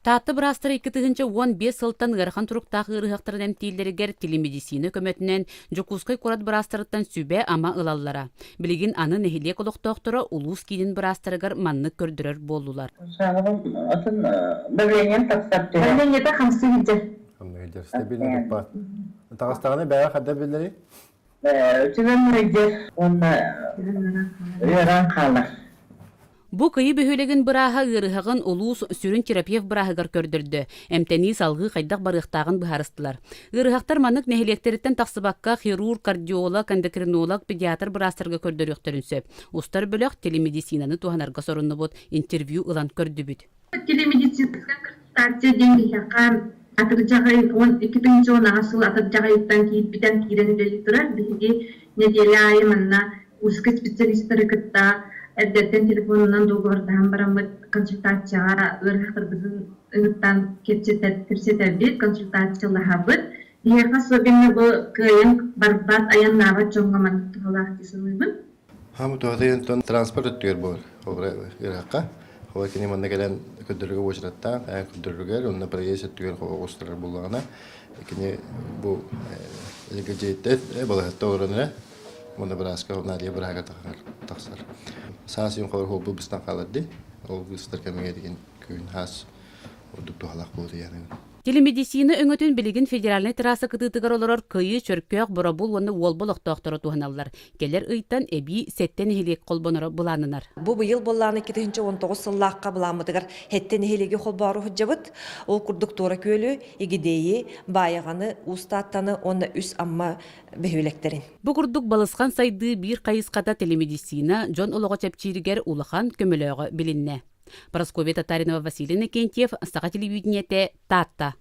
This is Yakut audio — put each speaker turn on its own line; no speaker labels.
Таатта быраастара 2015 сылтан ыарахан туруктаах ыарыһахтарын эмтииллэригэр телемедицина көмөтүнэн Дьокуускай куорат быраастарыттан сүбэ-ама ылаллара. Билигин аны нэһилиэк олохтоохторо улуус киинин быраастарыгар маннык көрдөрөр буоллулар.
Атын давлением тахсар түһэр.
Давлениета хамсыы сылдьар.
Хамсыы сылдьар. Стабильно туппат. Таҕыстаҕына бэйэ хадда биллэрий?
Үтүмэн мөйдер уонна ыараан хаалар.
Бу Кыйы бөһүөлэгин бырааһа ыарыһаҕын улуус сүрүн терапевт бырааһыгар көрдөрдө, эмтэнии салгыы хайдах барыахтааҕын быһаарыстылар. Ыарыһахтар маннык нэһилиэктэриттэн тахсыбакка хирург, кардиолог, эндокринолог, педиатр быраастарга көрдөрүөхтэрин сөп. Устар бөлөх телемедицинаны туһанарга соруннубут, интервью ылан көрдүбүт.
Телемедицинская консультация диэн биһиэхэ атырдьах ыйын 12 2018 сыл атырдьах ыйыттан киирбитэн киирэн үлэлии турар. Биһиги нэдиэлэ аайы манна узкий специалистары кытта эрдэттэн телефонунан дуогабардаһан бараммыт консультацияҕа ыарыһахтарбытын ыҥыттан кэпсэтэбит, консультациялаһабыт. Биһиэхэ особенно бу кыайан барбат, айаннаабат дьоҥҥо маннык туһалаах дии саныыбын.
Хаамы туһатыйан транспорт өттүгэр буолар. Ыраахха. Ол кини манна кэлэн көрдөрөргө уочараттаах, эн көрдөрөргөр, онно проезд өттүгэр оҕустарар буоллаҕына, кини бу дьиэттэ балаһатта олорон эрэ, уонна бырааска Надя бырааһыгар тахсар. Саас үйүн холор холбуу быстан хаалар дии. Ол быстар кэмигэр деген күн хаас ордук туһалаах буолар яны.
Телемедицина өҥөтүн билигин федеральнай трасса кытыытыгар олорор Кыйы, Чөркөөх, Боробул уонна Уолба олохтоохторо туһаналлар. Кэлэр ыйтан эбии сэттэ нэһилиэк холбоноро былааннанар.
Бу быйыл буоллаҕына 2019 сыллаахха былааммытыгар сэттэ нэһилиэги холбоору сылдьабыт. Ол курдук Туора Күөлү, Игидэйи, Баайаҕаны, Уус Тааттаны уонна үс Амма бөһүөлэктэрин.
Бу курдук балысхан сайдыы биир хайысхата телемедицина дьон олоҕо чэпчииригэр улахан көмөлөөҕө билиннэ. Парасковья Татаринова, Василий Иннокентьев, Саха телевидениетэ, Таатта.